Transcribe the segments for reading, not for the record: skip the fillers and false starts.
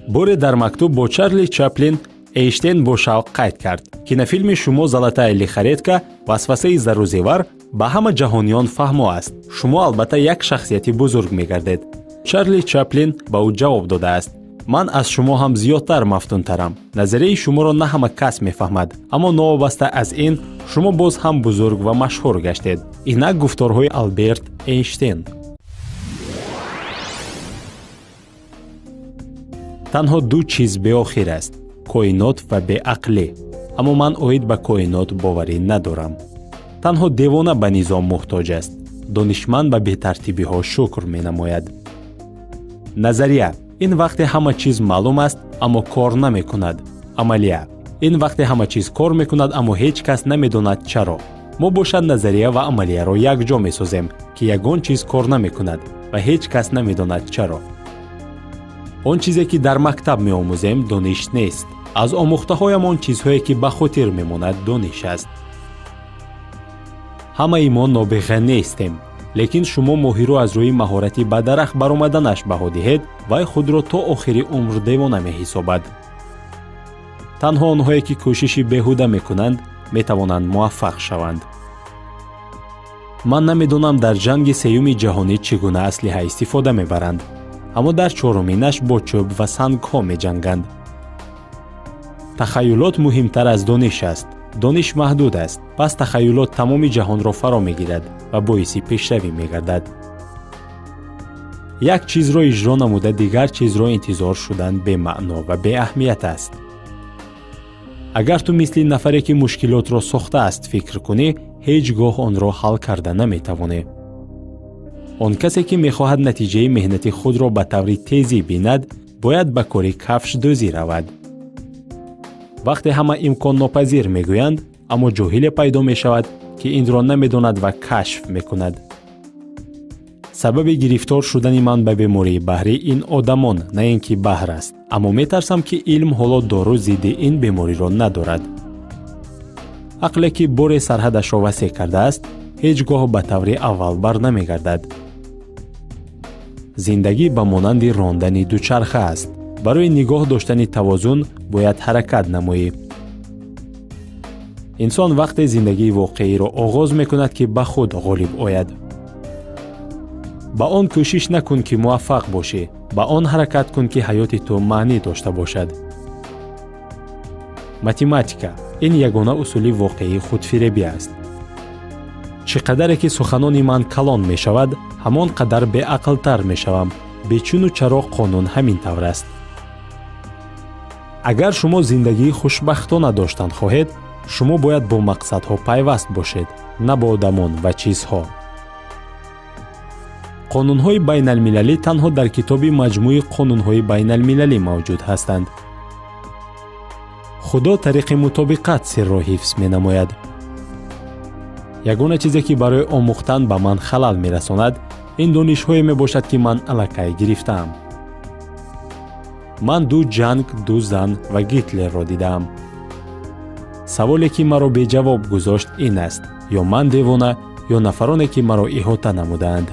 Боре дар мактуб бо Чарли Чаплин Эйнштейн бо шавқ қайд кард: кинофилми шумо «Золотая лихорадка», васвасаи зару зевар, ба ҳама ҷаҳониён фаҳмо аст. Шумо албатта як шахсияти бузург мегардед. Чарли Чаплин ба ӯ ҷавоб додааст: ман аз шумо ҳам зиёдтар мафтунтарам. Назарияи шуморо на ҳама кас мефаҳмад, аммо новобаста аз ин шумо боз ҳам бузург ва машҳур гаштед. Инак гуфторҳои Алберт Эйнштейн. Танҳо ду чиз беохир аст: коинот ва беақлӣ. Аммо ман оид ба коинот боварӣ надорам. Танҳо девона ба низом муҳтоҷ аст. Донишманд ба бетартибиҳо шукр менамояд. Назария ин вақте ҳама чиз маълум аст, аммо кор намекунад. Амалия ин вақте ҳама чиз кор мекунад, аммо ҳеҷ кас намедонад чаро. Мо бошад назария ва амалияро якҷо месозем, ки ягон чиз кор намекунад ва ҳеҷ кас намедонад чаро. Он чизе ки дар мактаб меомӯзем дониш нест. Аз омӯхтаҳоямон чизҳое ки ба хотир мемонад дониш аст. Ҳамаи мо нобиға нестем, лекин шумо моҳиро аз рӯи маҳорати ба дарахт баромаданаш баҳо диҳед, вай худро то охири умр девона меҳисобад. Танҳо онҳое ки кӯшиши беҳуда мекунанд, метавонанд муваффақ шаванд. Ман намедонам дар ҷанги сеюми ҷаҳонӣ чӣ гуна аслиҳа истифода мебаранд, аммо дар чоруминаш бо чӯб ва сангҳо меҷанганд. Тахаюлот муҳимтар аз дониш аст. Дониш маҳдуд аст, пас тахаюлот тамоми ҷаҳонро фаро мегирад ва боиси пешравӣ мегардад. Як чизро иҷро намуда дигар чизро интизор шудан бемаъно ва беаҳамият аст. Агар ту мисли нафаре ки мушкилотро сохтааст фикр кунӣ, ҳеҷ гоҳ онро ҳал карда наметавонӣ. Он касе ки мехоҳад натиҷаи меҳнати худро ба таври тезӣ бинад, бояд ба кори кафшдӯзӣ равад. Вақте ҳама имконнопазир мегӯянд, аммо ҷоҳиле пайдо мешавад, ки инро намедонад ва кашф мекунад. Сабаби гирифтор шудани ман ба бемории баҳрӣ ин одамон, на ин ки баҳр аст. Аммо метарсам, ки илм ҳоло дору зидди ин бемориро надорад. Ақле ки боре сарҳадашро васеъ кардааст, ҳеҷ гоҳ ба таври аввал бар намегардад. Зиндагӣ ба монанди рондани дучарха аст. Барои нигоҳ доштани тавозун бояд ҳаракат намоӣ. Инсон вақте зиндагии воқеиро оғоз мекунад, ки ба худ ғолиб ояд. Ба он кӯшиш накун, ки муваффақ бошӣ, ба он ҳаракат кун, ки ҳаёти ту маънӣ дошта бошад. Математика ин ягона усули воқеии худфиребӣ аст. Чӣ қадаре ки суханони ман калон мешавад, ҳамон қадар беақлтар мешавам. Бечуну чаро қонун ҳамин тавр аст. Агар шумо зиндагии хушбахтона доштан хоҳед, шумо бояд бо мақсадҳо пайваст бошед, на бо одамон ва чизҳо. Қонунҳои байналмилалӣ танҳо дар китоби маҷмӯи қонунҳои байналмилалӣ мавҷуд ҳастанд. Худо тариқи мутобиқат сирро ҳифз менамояд. Ягона чизе ки барои омӯхтан ба ман халал мерасонад, ин донишҳое мебошад, ки ман аллакай гирифтаам. Ман ду ҷанг, ду зан ва Гитлерро дидаам. Саволе ки маро беҷавоб гузошт ин аст: ё ман девона, ё нафароне ки маро иҳота намудаанд.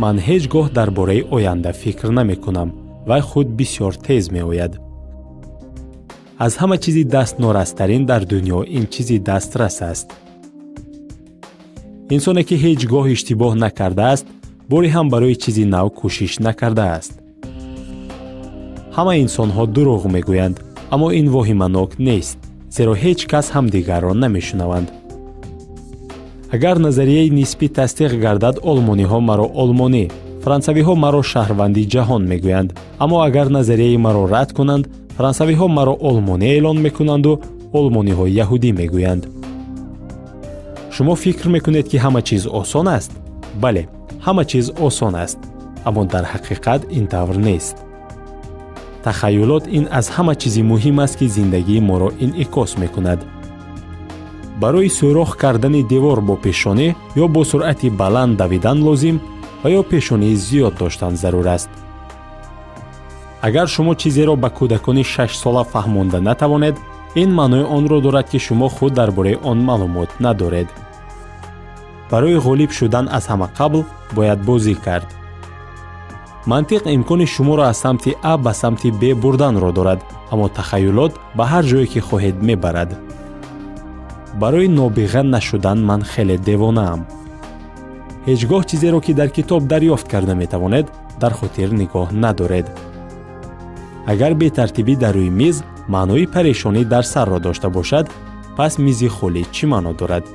Ман ҳеҷ гоҳ дар бораи оянда фикр намекунам, вай худ бисёр тез меояд. Аз ҳама чизи дастнорастарин дар дунё ин чизи дастрас аст. Инсоне ки ҳеҷ гоҳ иштибоҳ накардааст, боре ҳам барои чизи нав кӯшиш накардааст. Ҳама инсонҳо дурӯғ мегӯянд, аммо ин воҳиманок нест, зеро ҳеҷ кас ҳамдигарро намешунаванд. Агар назарияи нисбӣ тасдиқ гардад, олмониҳо маро олмонӣ, франсавиҳо маро шаҳрванди ҷаҳон мегӯянд. Аммо агар назарияи маро рад кунанд, франсавиҳо маро олмонӣ эълон мекунанду олмониҳо яҳудӣ мегӯянд. Шумо фикр мекунед, ки ҳама чиз осон аст? Бале, ҳама чиз осон аст, аммо дар ҳақиқат ин тавр нест. Тахаюлот ин аз ҳама чизи муҳим аст, ки зиндагии моро инъикос мекунад. Барои сӯрох кардани девор бо пешонӣ ё бо суръати баланд давидан лозим ва ё пешонии зиёд доштан зарур аст. Агар шумо чизеро ба кӯдакони шашсола фаҳмонда натавонед, ин маънои онро дорад, ки шумо худ дар бораи он маълумот надоред. Барои ғолиб шудан аз ҳама қабл бояд бозӣ кард. Мантиқ имкони шуморо аз самти А ба самти Б бурданро дорад, аммо тахаюлот ба ҳар ҷое ки хоҳед мебарад. Барои нобиға нашудан ман хеле девонаам. Ҳеҷ гоҳ чизеро, ки дар китоб дарёфт карда метавонед, дар хотир нигоҳ надоред. Агар бетартибӣ дар рӯи миз маънои парешонӣ дар сарро дошта бошад, пас мизи холӣ чӣ маъно дорад?